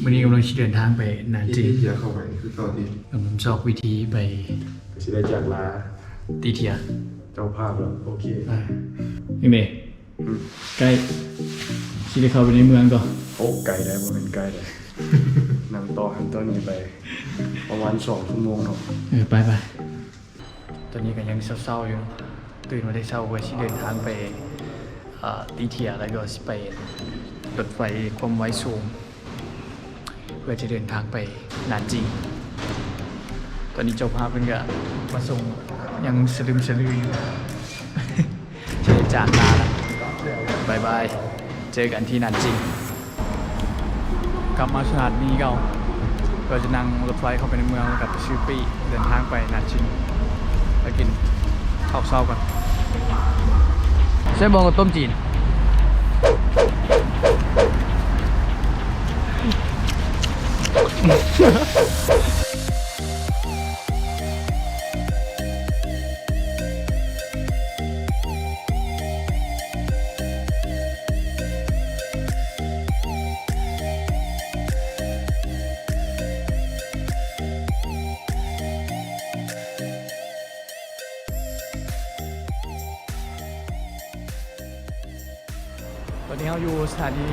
ມື້ນີ້ກຳລັງຊິເດີນທາງໄປນານຈິງ ທີ່ເທຍເຂົ້າໄປຄືເກົ່າຕິ ກຳລັງຊອກວິທີໄປ ຊິໄດ້ຈາກລາ ຕີເທຍ ເຈົ້າພາບແລ້ວ ໂອເຄ ອ່າ ຈັ່ງໃດ ອືມ ໃກ້ ຊິໄດ້ເຂົ້າໄປໃນເມືອງກໍ ໂອ້ ໄກໄດ໋ ບໍ່ແມ່ນໃກ້ໄດ໋ ນັ່ງຕໍ່ຫັ້ນຕໍ່ນີ້ໄປ ປະມານສອງຊົ່ວໂມງເນາະ ເອີ ໄປໆ. ຕອນນີ້ກໍຍັງເຊົ້າໆຢູ່ ຕື່ນມາແຕ່ເຊົ້າ ເພື່ອຊິເດີນທາງໄປ ເອີ ຕີເທຍ ແລ້ວກໍຊິໄປລົດໄຟຄວາມໄວສູງ ເພື່ອຈະເດີນທາງໄປນານຈິງ. ຕອນນີ້ເຈົ້າພາບເພິ່ນກໍມາສົ່ງ ຍັງສະລຶມສະລືຢູ່. ຈາກນານ ບາຍບາຍ ເຈີກັນທີ່ນານຈິງ. ກັບມາສະຖານນີເກົ່າ ເພື່ອຈະນັ່ງລົດໄຟເຂົ້າໄປໃນເມືອງ ແລ້ວກໍໄປຊື້ປີ້ ເດີນທາງໄປນານຈິງ ໄປກິນເຂົ້າເຊົ້າກັນ. ໃສ່ບ່ອງກັບຕົ້ມຈີນ. ຕອນນີ້ເຮົາຢູ່ສະຖານີ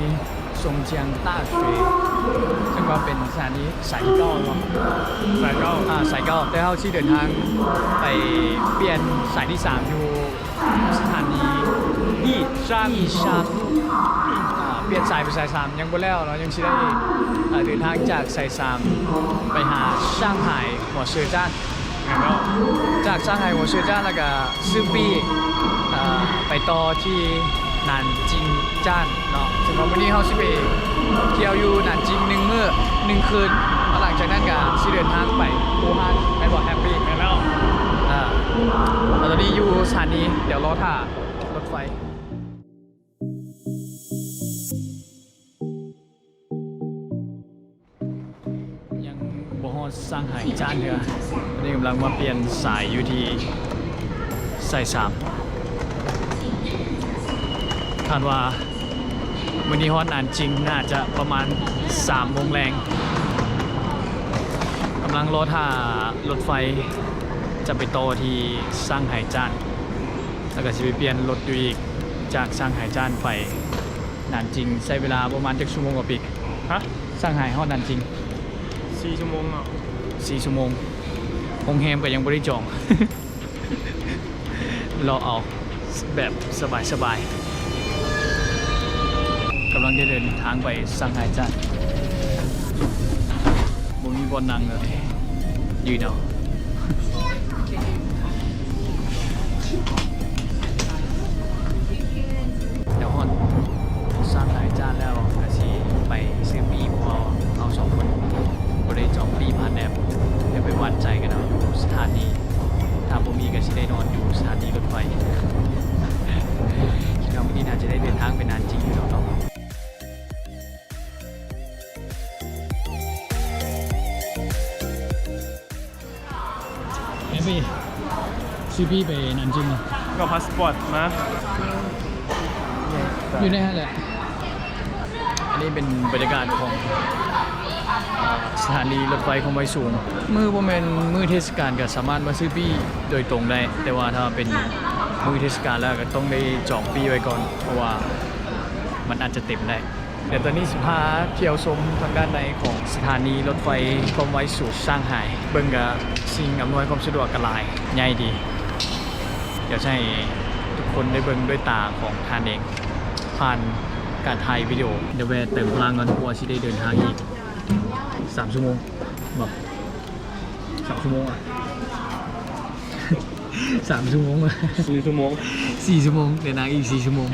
ຊົງຈຽງຕ້າເຊ ເຊິ່ງວ່າເປັນສະຖານີສາຍທີເກົ້າເນາະ ສາຍເກົ້າ ອ່າ ສາຍເກົ້າ ແຕ່ເຮົາຊິເດີນທາງໄປປ່ຽນສາຍທີສາມ ຢູ່ສະຖານີອີຊານ ອີຊານ ອ່າ ປ່ຽນສາຍໄປສາຍສາມ ຍັງບໍ່ແລ້ວເນາະ ຍັງຊິໄດ້ ອ່າ ເດີນທາງຈາກສາຍສາມ ໄປຫາຊ່າງໄຫ ຫົວເຊີຈານ. ແມ່ນແລ້ວ ຈາກຊ່າງໄຫຫົວເຊີຈານ ແລ້ວກະຊື້ປີ້ ເອີ ໄປຕໍ່ທີ່ນານຈິງຈານເນາະ ເຊິ່ງວ່າມື້ນີ້ເຮົາຊິໄປທ່ຽວຢູ່ນານຈິງໜຶ່ງມື້ໜຶ່ງຄືນ ແລ້ວຫຼັງຈາກນັ້ນກະຊິເດີນທາງໄປອູຮານ ແມ່ນບໍ່ ແຮບປີ້? ແມ່ນແລ້ວ ເອີ ແລ້ວຕອນນີ້ຢູ່ສະຖານີ ດຽວລໍຖ້າລົດໄຟ. ຍັງບໍ່ຮອດຊ່າງໄຫຈ້ານເທື່ອ ຕອນນີ້ກຳລັງມາປ່ຽນສາຍຢູ່ທີ່ສາຍສາມ ຄາດວ່າມື້ນີ້ຮອດນານຈິງໜ້າຈະປະມານສາມໂມງແລງ ກຳລັງລໍຖ້າລົດໄຟຈະໄປຕໍ່ທີ່ຊ່າງໄຫຈ້ານ ແລ້ວກະຊິໄປປ່ຽນລົດຢູ່ອີກ ຈາກຊ່າງໄຫຈ້ານໄປນານຈິງ ໃຊ້ເວລາປະມານຈັກຊົ່ວໂມງກວ່າປີກ? ຮະ? ຊ່າງໄຫຮອດນານຈິງ ສີ່ຊົ່ວໂມງເນາະ ສີ່ຊົ່ວໂມງ ໂຮງແຮມກໍຍັງບໍ່ໄດ້ຈອງ ເລາະເອົາແບບສະບາຍໆ ກຳລັງຈະເດີນທາງໄປຊ່າງໄຫຈ້ານ ບໍ່ມີບ່ອນນັ່ງເລີຍ ຢືນເອົາ. ດຽວຮອດຊ່າງໄຫຈ້ານແລ້ວ ກະຊິໄປຊື້ປີ້ ເພາະວ່າເຮົາສອງຄົນບໍ່ໄດ້ຈອງປີ້ຜ່ານແອັບ ດຽວໄປວັດໃຈກັນເອົາຢູ່ສະຖານີ ຖ້າບໍ່ມີກະຊິໄດ້ນອນຢູ່ສະຖານີລົດໄຟ. ຄິດວ່າມື້ນີ້ໜ້າຈະໄດ້ເດີນທາງໄປນານຈິງຢູ່ດອກເນາະ. ແຮບປີ້ ຊື້ປີ້ໄປນານຈິງ ກໍພາສປອດມາ ຢູ່ໃນຫັ້ນແຫຼະ. ອັນນີ້ເປັນບັນຍາກາດຂອງ ເອີ ສະຖານີລົດໄຟຄວາມໄວສູງ ມື້ບໍ່ແມ່ນມື້ເທດສະການກໍສາມາດມາຊື້ປີ້ໂດຍຕົງໄດ້ ແຕ່ວ່າຖ້າເປັນມື້ເທດສະການແລ້ວກໍຕ້ອງໄດ້ຈອງປີ້ໄວ້ກ່ອນ ເພາະວ່າມັນອາດຈະເຕັມໄດ້. ດຽວຕອນນີ້ຊິພາທ່ຽວຊົມທາງດ້ານໃນຂອງສະຖານີລົດໄຟຄວາມໄວສູງຊ່າງໄຫ ເບິ່ງກະສິ່ງອຳນວຍຄວາມສະດວກກະຫຼາຍ ໃຫຍ່ດີ. ດຽວຈະໃຫ້ທຸກຄົນໄດ້ເບິ່ງດ້ວຍຕາຂອງທ່ານເອງ ຜ່ານການຖ່າຍວິດີໂອ. ດຽວແວ່ເຕີມພະລັງກ່ອນ ເພາະວ່າຊິໄດ້ເດີນທາງອີກສາມຊົ່ວໂມງ ບໍ່ ສາມຊົ່ວໂມງ ສາມຊົ່ວໂມງ ສີ່ຊົ່ວໂມງ ສີ່ຊົ່ວໂມງ ເດີນທາງອີກສີ່ຊົ່ວໂມງ.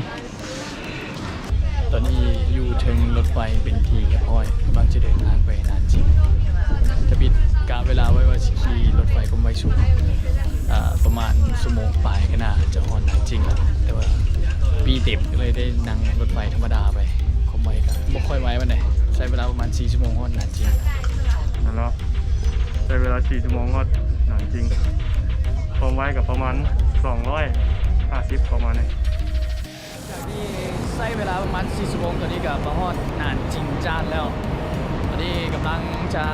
ຕອນນີ້ຢູ່ເທິງລົດໄຟເປັນທີ່ຮຽບຮ້ອຍ ກຳລັງຈະເດີນທາງໄປນານຈິງ. ທຳອິດກະເວລາໄວ້ວ່າຊິຂີ່ລົດໄຟຄວາມໄວສູງ ເອີ ປະມານຊົ່ວໂມງປາຍກໍໜ້າຈະຮອດນານຈິງແລ້ວ ແຕ່ວ່າປີ້ເຕັມ ກໍເລີຍໄດ້ນັ່ງລົດໄຟທຳມະດາໄປ. ຄວາມໄວກໍບໍ່ຄ່ອຍໄວປານໃດ ໃຊ້ເວລາປະມານສີ່ຊົ່ວໂມງຮອດນານຈິງ. ແມ່ນແລ້ວ ໃຊ້ເວລາສີ່ຊົ່ວໂມງຮອດນານຈິງ. ຄວາມໄວກໍປະມານສອງຮ້ອຍຫ້າສິບ ປະມານນີ້. ຈາກທີ່ໃຊ້ເວລາປະມານສີ່ຊົ່ວໂມງ ຕອນນີ້ກໍມາຮອດນານຈິງຈານແລ້ວ. ຕອນນີ້ ຈະ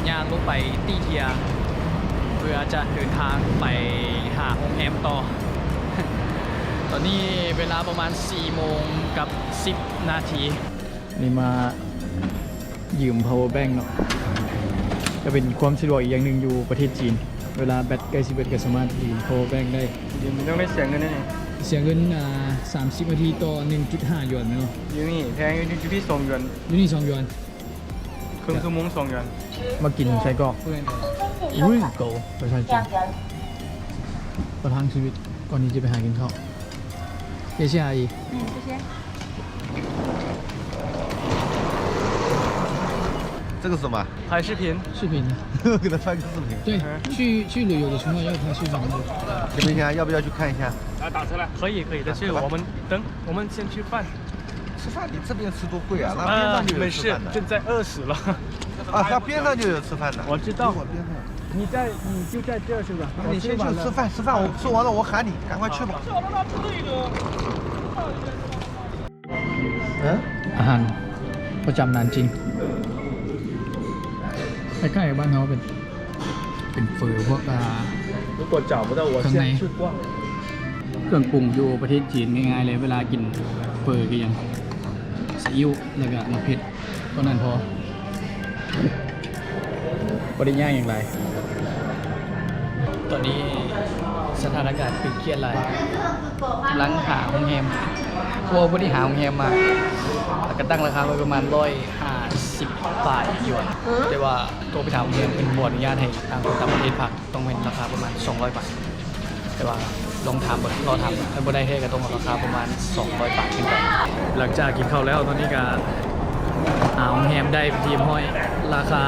ຍ່າງລົງໄປຕີເທຍ ເພື່ອຈະເດີນທາງໄປຫາໂຮງແຮມຕໍ່. ຕອນນີ້ເວລາປະມານສີ່ໂມງກັບສິບນາທີ. ນີ້ມາຢືມ power bank ເນາະ ກໍເປັນຄວາມສະດວກອີກຢ່າງໜຶ່ງຢູ່ປະເທດຈີນ. ເວລາແບັດໃກ້ຊິເບິດກໍສາມາດຢືມ power bank ໄດ້. ຢືມ ຕ້ອງໄດ້ເສຍເງິນແນ່ນີ້. ເສຍເງິນ ອ່າ ສາມສິບນາທີຕໍ່ໜຶ່ງຈຸດຫ້າຢວນແມ່ນບໍ່? ຢູ່ນີ້ແພງຢູ່ ຢູ່ພີ້ສອງຢວນ. ຢູ່ນີ້ສອງຢວນ. ເຄິ່ງຊົ່ວໂມງສອງຢວນ. ມາກິນໄສ້ກອກ. ເພື່ອນ ອຸ້ຍ ໂກ ປະຊາຊົນ ປະທັງຊີວິດ ກ່ອນທີ່ຈະໄປຫາກິນເຂົ້າ. 谢谢阿姨。嗯，谢谢。这个是什么？拍视频。视频的。给他拍个视频。对，嗯。去，去旅游的时候要拍视频的。请问一下，要不要去看一下？啊，打车了。可以，可以，但是我们等，我们先吃饭。 吃饭，你这边吃多贵啊，那边上就有吃饭的。啊，没事，正在饿死了。啊，他边上就有吃饭的。我知道。我边上。你在，你就在这是吧？那你先去吃饭，吃饭，我吃完了我喊你，赶快去吧。嗯？ ອາຫານປະຈຳນານຈິງ ຄ້າຍໆກັບບ້ານເຮົາ ເປັນ ເປັນເຝີພວກ ອ່າ 如果找不到，我先去逛。 ເຄື່ອງປຸງຢູ່ປະເທດຈີນງ່າຍໆເລີຍ ເວລາກິນເຝີກໍຫຍັງ ຊີອິ້ວ ແລ້ວກໍໝາກເຜັດ ເທົ່ານັ້ນພໍ ບໍ່ໄດ້ຍາກຫຍັງຫຼາຍ. ຕອນນີ້ສະຖານະການຕຶງຄຽດຫຼາຍ ກຳລັງຫາໂຮງແຮມ ເພາະວ່າບໍ່ໄດ້ຫາໂຮງແຮມມາ ແລ້ວກໍຕັ້ງລາຄາໄວ້ປະມານຮ້ອຍຫ້າສິບປາຍຢວນ ແຕ່ວ່າໂທໄປຖາມໂຮງແຮມ ເພິ່ນບໍ່ອະນຸຍາດໃຫ້ທາງຄົນຕ່າງປະເທດພັກ ຕ້ອງແມ່ນລາຄາປະມານສອງຮ້ອຍບາດ ແຕ່ວ່າລອງຖາມເບິ່ງ ລໍຖາມເບິ່ງ ຄັນບໍ່ໄດ້ແທ້ກໍຕ້ອງເອົາລາຄາປະມານສອງຮ້ອຍບາດຂຶ້ນໄປ. ຫຼັງຈາກກິນເຂົ້າແລ້ວ ຕອນນີ້ກໍຫາໂຮງແຮມໄດ້ເປັນທີ່ຮຽບຮ້ອຍ ລາຄາ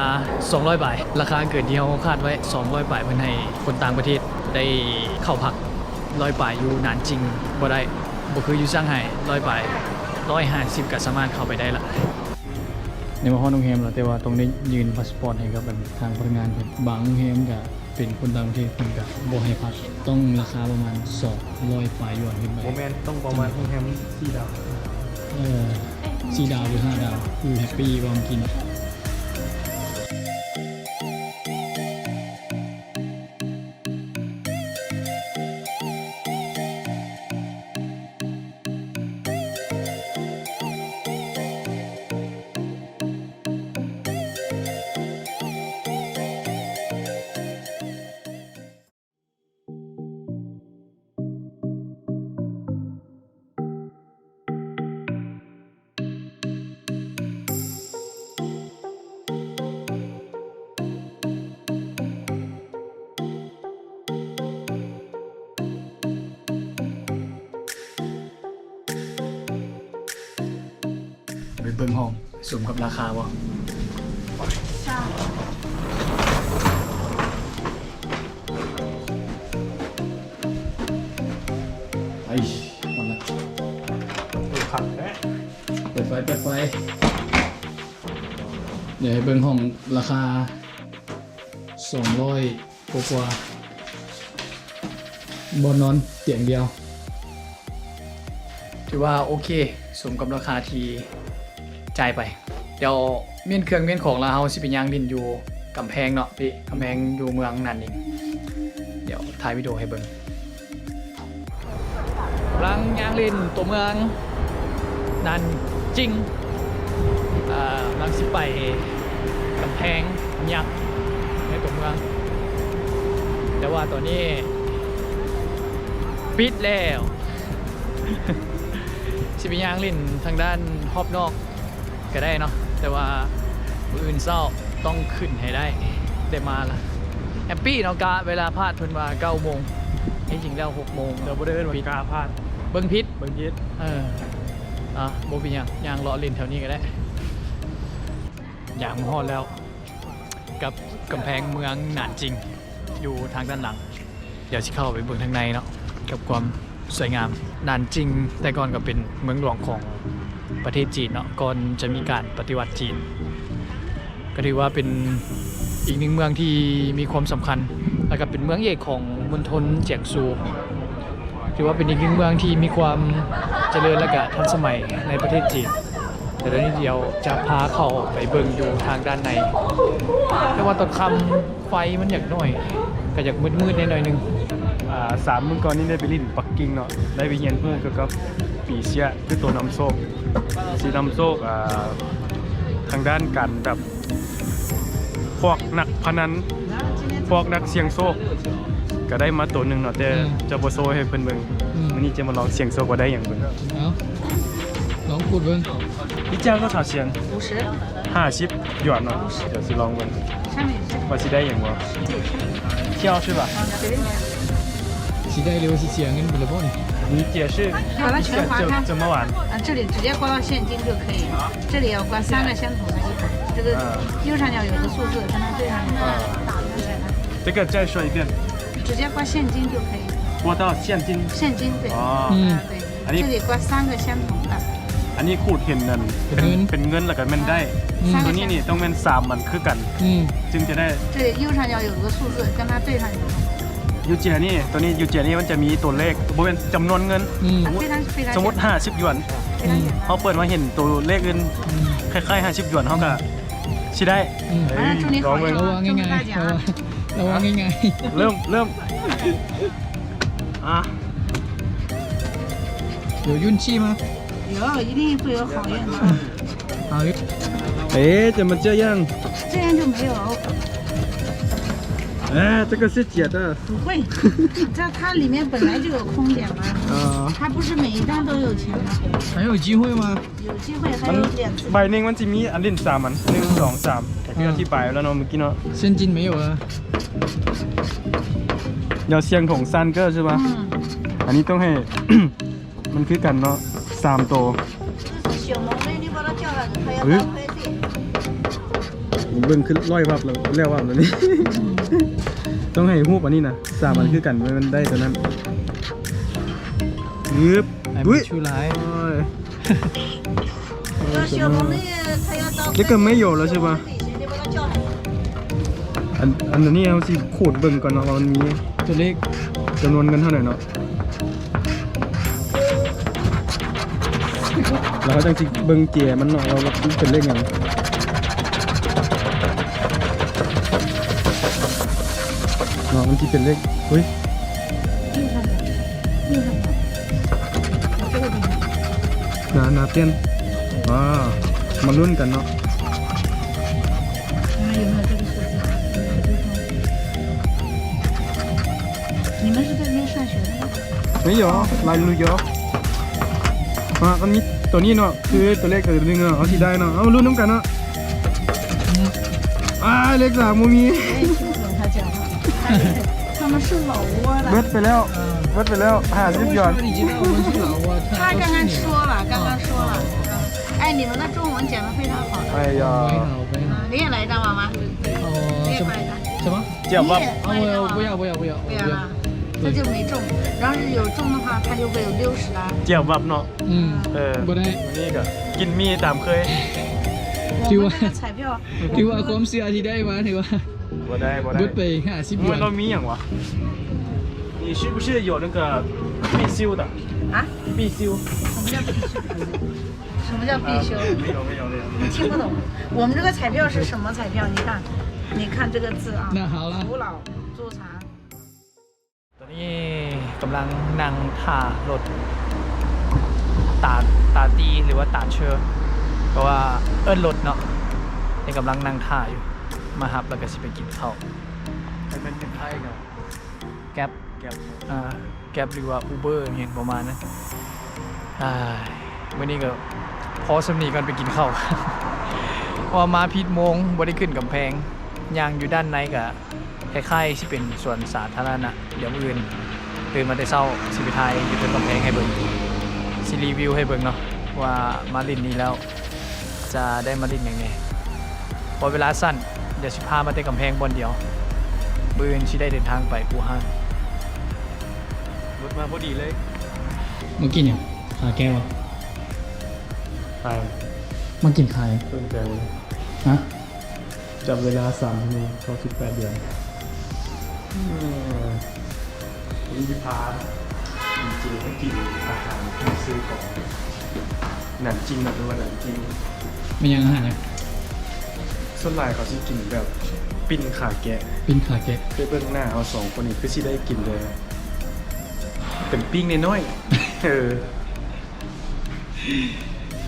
ສອງຮ້ອຍປາຍ ລາຄາເກີນທີ່ເຮົາຄາດໄວ້ສອງຮ້ອຍປາຍ ເພິ່ນໃຫ້ຄົນຕ່າງປະເທດໄດ້ເຂົ້າພັກ ຮ້ອຍປາຍ ຢູ່ນານຈິງບໍ່ໄດ້ ບໍ່ຄືຢູ່ຊ່າງໄຮ ຮ້ອຍປາຍ ຮ້ອຍຫ້າສິບກໍສາມາດເຂົ້າໄປໄດ້ລະ. ນີ້ມາຮອດໂຮງແຮມແລ້ວ ແຕ່ວ່າຕ້ອງໄດ້ຍື່ນພາສປອດໃຫ້ກັບ ອັນ ທາງພະນັກງານເພິ່ນ ບາງໂຮງແຮມກໍເປັນຄົນຕ່າງປະເທດ ເພິ່ນກໍບໍ່ໃຫ້ພັກ ຕ້ອງລາຄາປະມານສອງຮ້ອຍປາຍຢວນຂຶ້ນໄປ. ບໍ່ແມ່ນ ຕ້ອງປະມານໂຮງແຮມສີ່ດາວ ເອີ ສີ່ດາວ ຫຼື ຫ້າດາວ ຄືແຮັບປີ້ວ່າເມື່ອກີ້ນີ້. ໄປເບິ່ງຫ້ອງ ສົມກັບລາຄາບໍ່? ໄປ ຮອດລະ ຄັກແທ້. ເປີດໄຟ ເປີດໄຟ ດຽວໃຫ້ເບິ່ງຫ້ອງລາຄາສອງຮ້ອຍກວ່າໆ ບ່ອນນອນຕຽງດຽວ ຖືວ່າໂອເຄ ສົມກັບລາຄາທີ່ຈ່າຍໄປ. ດຽວມ້ຽນເຄື່ອງມ້ຽນຂອງລະ ເຮົາຊິໄປຍ່າງຫຼິ້ນຢູ່ກຳແພງເນາະ ພີ່ ກຳແພງຢູ່ເມືອງນານນິງ. ດຽວຖ່າຍວິດີໂອໃຫ້ເບິ່ງ. ກຳລັງຍ່າງຫຼິ້ນຕົວເມືອງນານຈິງ ເອີ ກຳລັງຊິໄປກຳແພງຍັກໃນຕົວເມືອງ ແຕ່ວ່າຕອນນີ້ປິດແລ້ວ. ຊິໄປຍ່າງຫຼິ້ນທາງດ້ານຮອບນອກ ກໍໄດ້ເນາະ ແຕ່ວ່າມື້ອື່ນເຊົ້າຕ້ອງຂຶ້ນໃຫ້ໄດ້ ໄດ້ມາລະ ແຮບປີ້ເນາະ. ກະເວລາພາດເພິ່ນວ່າເກົ້າໂມງ ທີ່ຈິງແລ້ວຫົກໂມງ ແຕ່ບໍ່ໄດ້ເອີ້ນວ່າກະພາດ ເບິ່ງຜິດ ເບິ່ງຜິດ ເອີ ອ່ະ ບໍ່ເປັນຫຍັງ ຍ່າງເລາະຫຼິ້ນແຖວນີ້ກໍໄດ້. ຍ່າງມາຮອດແລ້ວ ກັບກຳແພງເມືອງໜານຈິງ ຢູ່ທາງດ້ານຫຼັງ. ດຽວຊິເຂົ້າໄປເບິ່ງທາງໃນເນາະ ກັບຄວາມສວຍງາມ. ໜານຈິງແຕ່ກ່ອນກໍເປັນເມືອງຫຼວງຂອງປະເທດຈີນເນາະ ກ່ອນຈະມີການປະຕິວັດຈີນ ກໍຖືວ່າເປັນອີກໜຶ່ງເມືອງທີ່ມີຄວາມສຳຄັນ ແລ້ວກໍເປັນເມືອງເອກຂອງມົນທົນຈຽງຊູ ຖືວ່າເປັນອີກໜຶ່ງເມືອງທີ່ມີຄວາມຈະເລີນ ແລ້ວກໍທັນສະໄໝໃນປະເທດຈີນ. ແຕ່ດຽວນີ້ດຽວຈະພາເຂົ້າໄປເບິ່ງຢູ່ທາງດ້ານໃນ ແຕ່ວ່າຕອນຄ່ຳໄຟມັນຢາກໜ້ອຍ ກໍຢາກມືດໆແດ່ໜ້ອຍໜຶ່ງ. ອາ ສາມມື້ກ່ອນນີ້ໄດ້ໄປຫຼິ້ນປັກກິ່ງເນາະ ໄດ້ໄປຮຽນຮູ້ກ່ຽວກັບປີເຊຍ ຄືໂຕນຳໂຊກ ຊິນຳໂຊກ ອາ ທາງດ້ານການແບບ ພວກນັກພະນັນ ພວກນັກສ່ຽງໂຊກ ກໍໄດ້ມາໂຕໜຶ່ງເນາະ ແຕ່ ອືມ ຈະບໍ່ໂຊໃຫ້ເພິ່ນເບິ່ງ. ອືມ ມື້ນີ້ຈະມາລອງສ່ຽງໂຊກວ່າໄດ້ຫຍັງເບິ່ງ. ເອົາ ລອງຂູດເບິ່ງ. 一张多少钱？五十。 ຫ້າສິບຢວນເນາະ. ດຽວຊິລອງເບິ່ງວ່າຊິໄດ້ຫຍັງບໍ່. 跳是吧？ ຊິໄດ້ຫຼືວ່າຊິເສຍເງິນໄປແລ້ວບໍ່ນີ້? 你解释一下怎么玩？啊，这里直接刮到现金就可以，这里要刮三个相同的一百，这个右上角有个数字，跟它对上去。啊，这个再说一遍。直接刮现金就可以。刮到现金。现金，对。哦。嗯。啊，对。 ອັນນີ້ 这里刮三个相同的。 ອັນນີ້ຂູດເຫັນນັ້ນ ເປັນເງິນ ເປັນເງິນ ແລ້ວກໍແມ່ນໄດ້. ອືມ ໂຕນີ້ນີ້ຕ້ອງແມ່ນສາມອັນຄືກັນ ອືມ ຈຶ່ງຈະໄດ້. 这里右上角有个数字，跟它对上去。 ຢູເຈຍນີ້ ໂຕນີ້ຢູເຈຍນີ້ມັນຈະມີໂຕເລກ ບໍ່ແມ່ນຈຳນວນເງິນ. ອືມ ສົມມຸດ 非常 非常 ສົມມຸດຫ້າສິບຢວນ 非常简单。 ອືມ ເຮົາເປີດມາເຫັນໂຕເລກອື່ນ ອືມ ຄ້າຍໆຫ້າສິບຢວນ ເຮົາກໍ ອືມ ຊິໄດ້. ອືມ ເຮີ້ຍ 祝你好运， ລອງເບິ່ງ 中大奖。 ລະວັງງ່າຍໆ ລະວັງງ່າຍໆ. ເລີ່ມ ເລີ່ມ ອ່ະ 有运气吗？有，一定会有好运的。好运。哎，怎么这样？这样就没有。哎，这个是假的。不会，这它里面本来就有空点嘛。啊。它不是每一张都有钱吗？还有机会吗？ 有机会还有两次。 ມັນ ໃບໜຶ່ງມັນຊິມີອັນຫຼິ້ນສາມອັນ ໜຶ່ງ ສອງ ສາມ ແຕ່ຄືອະທິບາຍໄວ້ແລ້ວເນາະມື້ກີ້ເນາະ. 现金没有了。 要相同三个是吧？ อืม ອັນນີ້ຕ້ອງໃຫ້ ມັນຄືກັນເນາະ ສາມໂຕ. ເບິ່ງຄືລອຍວັບແລ້ວ ແລ້ວວັບແລ້ວນີ້ ຕ້ອງໃຫ້ຮູບອັນນີ້ນະ ສາມອັນ ອືມ ຄືກັນ ມັນໄດ້ຕົວນັ້ນ. ອຶບ ໃຫ້ມັນ ອຸ້ຍ ຊູຫຼາຍ ໂອ້ຍ 这个没有了是吧？ ອັນ ອັນນີ້ເຮົາຊິຂູດເບິ່ງກ່ອນເນາະ ວ່າມັນມີຕົວເລກ ຈຳນວນເງິນເທົ່າໃດເນາະ ແລ້ວເຮົາຈັ່ງຊິເບິ່ງເຈຍມັນເນາະ ວ່າມັນເປັນເລກຫຍັງເນາະ ມັນຊິເປັນເລກ ອຸ້ຍ ນາ ນາປ່ຽນ ອ່າ ມາລຸ້ນກັນເນາະ. 你们是在那边上学的吗？没有，来旅游。 ອ່າ ມັນມີຕົວນີ້ເນາະ ຄືຕົວເລກຕົວໜຶ່ງເນາະ ເຮົາຊິໄດ້ເນາະ ເອົາມາລຸ້ນນຳກັນເນາະ. ອ່າ ເລກສາມບໍ່ມີ 他们是老挝的。 ເບິດໄປແລ້ວ ເບິດໄປແລ້ວ ຫ້າສິບຢວນ. 他刚刚说了，刚刚说了。哎，你们的中文讲得非常好。哎呀。你也来一张妈妈。你也来一张。什么？ ຈຽບວັບ 你也来一张妈妈。不要，不要，不要，不要。不要啦，他就没中。然后是有中的话，他就会有六十啦。ຈຽບວັບເນາະ ອືມ ເອີ ບໍ່ໄດ້ ນີ້ກໍກິນໝີ່ຕາມເຄີຍ 我们这个彩票 ຖືວ່າ ຖືວ່າຄວາມເຊື່ອທີ່ໄດ້ມາ ຖືວ່າ ບໍ່ໄດ້ ບໍ່ໄດ້ ເບິດໄປຫ້າສິບຢວນ. ມັນມີຫຍັງວະ 你是不是有那个必修的？啊？必修。什么叫必修？什么叫必修？没有，没有，没有。你听不懂。我们这个彩票是什么彩票？你看，你看这个字啊，那好了。古老祖传。 ຕອນນີ້ກຳລັງນັ່ງຖ້າລົດ ຕາ ຕາຕີ ຫຼືວ່າຕາເຊີ ເພາະວ່າເອີ້ນລົດເນາະ ນີ້ກຳລັງນັ່ງຖ້າຢູ່ ມາຮັບແລ້ວກໍຊິໄປກິນເຂົ້າ. ຄັນແມ່ນຢູ່ໄທກໍ Grab Grab ອ່າ Grab ຫຼືວ່າ Uber ຫຍັງປະມານນັ້ນ. ອ່າ ມື້ນີ້ກໍພໍສ່ຳນີ້ກ່ອນໄປກິນເຂົ້າ ເພາະວ່າມາຜິດໂມງ ບໍ່ໄດ້ຂຶ້ນກຳແພງ ຍ່າງຢູ່ດ້ານໃນກໍ ຄ້າຍໆຊິເປັນສວນສາທາລະນະ. ດຽວມື້ອື່ນຕື່ນມາແຕ່ເຊົ້າ ຊິໄປຖ່າຍຢູ່ເທິງກຳແພງໃຫ້ເບິ່ງ ຊິຣີວິວໃຫ້ເບິ່ງເນາະ ວ່າມາຫຼິ້ນນີ້ແລ້ວຈະໄດ້ມາຫຼິ້ນຫຍັງແດ່. ເພາະເວລາສັ້ນ ດຽວຊິພາມາແຕ່ກຳແພງບ່ອນດຽວ. ມື້ອື່ນຊິໄດ້ເດີນທາງໄປອູຮານ. ລົດມາພໍດີເລີຍ. ມາກິນຫຍັງ? ຄາແກ້ວ. ຄາຍ. ມາກິນຄາຍ. ສົນໃຈບໍ່? ຮະ? ຈັບເວລາສາມຊົ່ວໂມງ ເກົ້າສິບແປດດຽວ. ເອີ ມີທີ່ພາດີເຈມາກິນອາຫານ ຊື້ຂອງ. ໜານຈິງເນາະ ຫຼືວ່າໜານຈິງ. ແມ່ນຫຍັງ ອາຫານຫຍັງ? ສ່ວນຫຼາຍເຂົາຊິກິນແບບປີ້ງຂາແກະ. ປີ້ງຂາແກະ. ຄືເບິ່ງໜ້າເຮົາສອງຄົນນີ້ຄືຊິໄດ້ກິນແຕ່ເປັນປີ້ງນ້ອຍໆ. ເອີ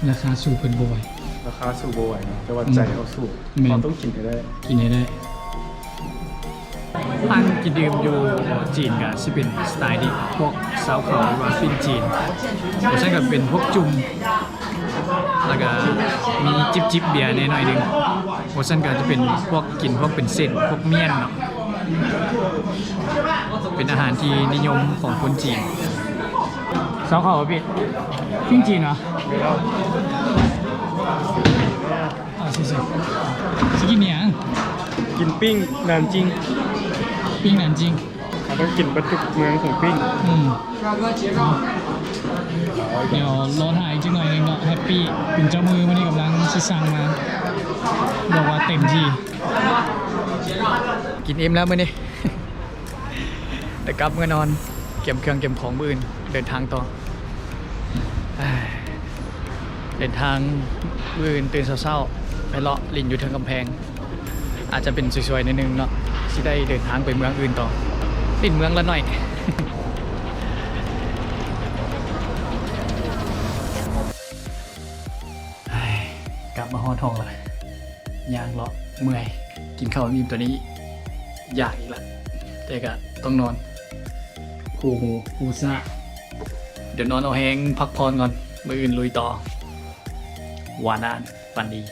ລາຄາສູ້ເພິ່ນບໍ່ໄຫວ. ລາຄາສູ້ບໍ່ໄຫວເນາະ ແຕ່ວ່າ ອືມ ໃຈເຮົາສູ້. ແມ່ນ. ເຮົາຕ້ອງກິນໃຫ້ໄດ້. ກິນໃຫ້ໄດ້. ຮ້ານກິນດື່ມຢູ່ຈີນກະຊິເປັນສະໄຕທີ່ພວກຊາວເຂົາ ຫຼືວ່າປີ້ງຈີນ, ບໍ່ຊັ້ນກະເປັນພວກຈຸ່ມ ແລ້ວກະມີຈິບໆເບຍແດ່ໜ້ອຍໜຶ່ງ, ບໍ່ຊັ້ນກະຈະເປັນພວກກິນພວກເປັນເສັ້ນ ພວກມ້ຽນເນາະ, ເປັນອາຫານທີ່ນິຍົມຂອງຄົນຈີນ. ຊາວເຂົາ ພີ່ ປີ້ງຈີນເນາະ. ເອີ ຊິ ຊິ ຊິກິນຫຍັງ? ກິນປີ້ງໜານຈິງ. ປີ້ງໜານຈິງ. ເຮົາຕ້ອງກິນເບິດທຸກເມືອງຂອງປີ້ງ. ອືມ ດຽວລໍຖ້າອີກຈັກໜ້ອຍໜຶ່ງເນາະ. ແຮັບປີ້ເປັນເຈົ້າມືມື້ນີ້ກຳລັງຊິສັ່ງມາ ບອກວ່າເຕັມທີ່. ກິນອີ່ມແລ້ວມື້ນີ້. ໄດ້ກັບເມືອນອນ ກຽມເຄື່ອງກຽມຂອງ ມື້ອື່ນເດີນທາງຕໍ່. ເດີນທາງມື້ອື່ນຕື່ນເຊົ້າໆ ໄປເລາະຫຼິ້ນຢູ່ເທິງກຳແພງ, ອາດຈະເປັນສວຍໆໜ້ອຍໜຶ່ງເນາະ, ຊິໄດ້ເດີນທາງໄປເມືອງອື່ນຕໍ່, ຫຼິ້ນເມືອງລະໜ້ອຍ. ກັບມາຮອດຫ້ອງລະ. ຍ່າງເລາະເມື່ອຍ, ກິນເຂົ້າອີ່ມຕອນນີ້ຢາກອີກລະ, ແຕ່ກະຕ້ອງນອນ. ຄູ່ຫູຄູ່ຊາ, ດຽວນອນເອົາແຮງພັກຜ່ອນກ່ອນ, ມື້ອື່ນລຸຍຕໍ່. ຫວານອານ ຝັນດີ.